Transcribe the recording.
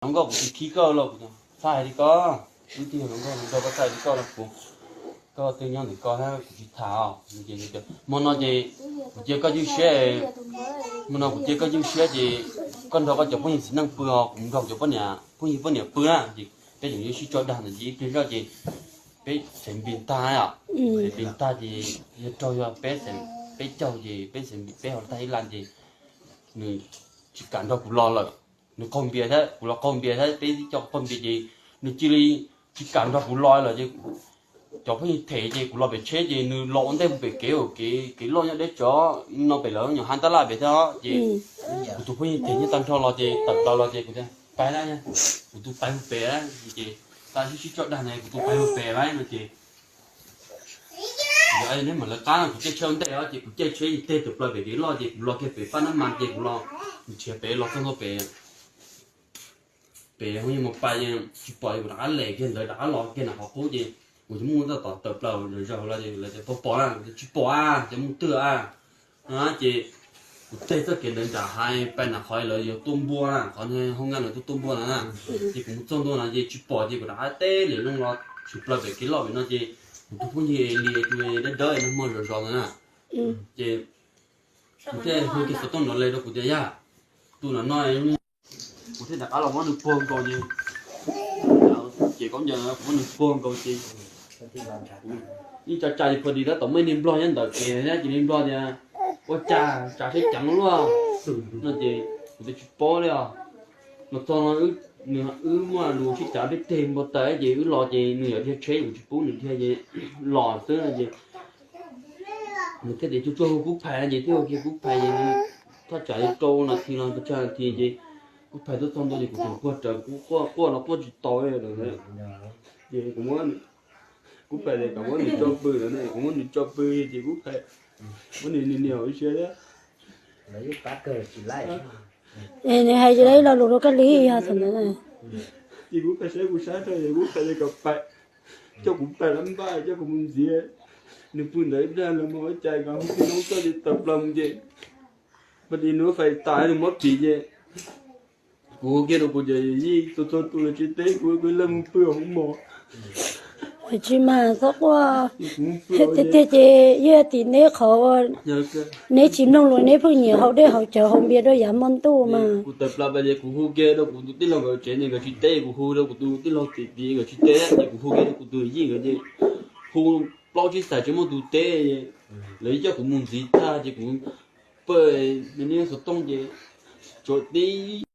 Hluas nkauj, kuv tsis khib koj los kuv txhaj hais li koj, wb twb yog hluas nkauj hluas nraug, koj txhaj hais li koj los kuv, koj twb nyob ntawm koj thiab kuv tsis tham os. Hmo no ces kuv cia koj ywj siab, hmo no kuv cia koj ywj siab ces koj nrog koj cov phooj ywg txiv neej pw os, kuv nrog kuv cov poj niam, phooj ywg poj niam pw na, ces peb tseem yuav sib tso dag ntawm ces ib pliag zoj ces peb xeem npis tag, xeem npis tag ces yog raug yog peb xeem, peb caug ces peb xeem npis peb hauv tag ib laj ces nws tsis kam nrog kuv los lawm. Nws qaug npias thiab, kuv los qaug npias thiab, peb tib co qaug npias ces nws cia li tsis kam nrog kuv los lawm ces cov phooj ywg them ces kuv los pem tsheb ces nws los ua ntej mus pem kev, kev, kev loj nyob deb tsov no pem lawv nyuam hav tab laj pem thiab ces kuv tus phooj ywg them nyob tag nrho los ces tawm plaws los ces kuv tias pais lawm, kuv tus pais mus pem lawm ces tau sib sib tso dag na, kuv tus pais mus pem lawm no ces yog neb mam lawv qab no kuv caij tsheb ua ntej os ces kuv caij tsheb teg tawm plaws pem kev loj ces kuv los kiag pem paj nab mas ces kuv los nrhiav pem los txog ntua pem, pem hu mus pais ces tsis pom, kuv rov qab les kiag ntawd rov qab los kiag nram qhov qub ces kuv cov muj tab tom tawm plaws zom zaws los ces lawv tias pom pom na, kuv tias tsis pom a, cov muj twg a. Ces kuv teg txoj kev ntawd nram hav pais nram qhov lawv yuav tua npua na, qhov hoob nkaj lawv tuaj tua npua na, ces kuv mus txog ntua no ces tsis pom ces kuv rov qab teb lem loo los tshwm plaws pem kev loj pem no ces kuv tus phooj ywg li tus dawb dawb no muag zom zaws ntawd na, ces kuv thiaj hu kiag xov tooj nrov li rau kuv tias yog tus no no, kuv thiaj rov qab los muab nws puag nkaus ces, ces khaub ncaws kuv muab nws puag nkaus ces yeej tsa tsa li phuas dis tab tom muaj ib niag nplog nyob ntawm kev thiab ces niag nplog tias ua cas tsav sib ceev luaj no ces kuv tias tsis paub li os. Los txog no nws, wb muaj lus sib cav peb teg npau taws ces wb los ces nws yuav dhia tsheb kuv tsis pub nws dhia ces los xwb no ces nws thiaj tias tsuag tsuag hu Kub Phais ces thiaj hu kiag Kub Phais ces nws thaj tsam li rau nas this los pes tsawg nas this ces Kub Phais tuaj txog ntua ces kuv tseem puag rawv, kuv quaj quaj los quaj tsis tau lawm. Ces kuv muab, Kub Phais tias kom muab nws tso pw lawm ne, kuv muab nws tso pw ces Kub Phais muab nws niam niam ua siab thiab. Nws hais tsis tau ib lo lus rau koj li yog thaum ntawd. Ces Kub Phais saib kuv sab rau ces Kub Phais tias kom pais, coj kuv pais lab npaj coj kuv mus ntxiv. Nws pw ntawd ib pliag los mus ua cas nkawd hu kiag noob txoj ces tawm plaws mus ces pab dis nws fais tas nws muab phim ces kuv hu kiag rau kuv ces yij tus txog tus lawv tsis teb kuv, kuv leej mus pw hauv mos. Tsis mas txhob quaj, tiag tiag ces yog tim neb qhov uas neb tsis mloog lus neb pheej nyiam haus dej haus cawv haus npias rau yav hmo ntuj mas. Kuv tawm plaws pais ces kuv hu kiag rau kuv tus tij laug nkawd tsev ces nkawd tsis teb, kuv hu rau kuv tus tij laug txiv txiv nkawd tsis teb ces kuv hu kiag rau kuv tus yij nkawd ces hu plaub tsib xas tsis muaj tus teb. Lawv coj kuv mus ntxiv tag ces kuv pw, nws niaj xov tooj ces tsuas tib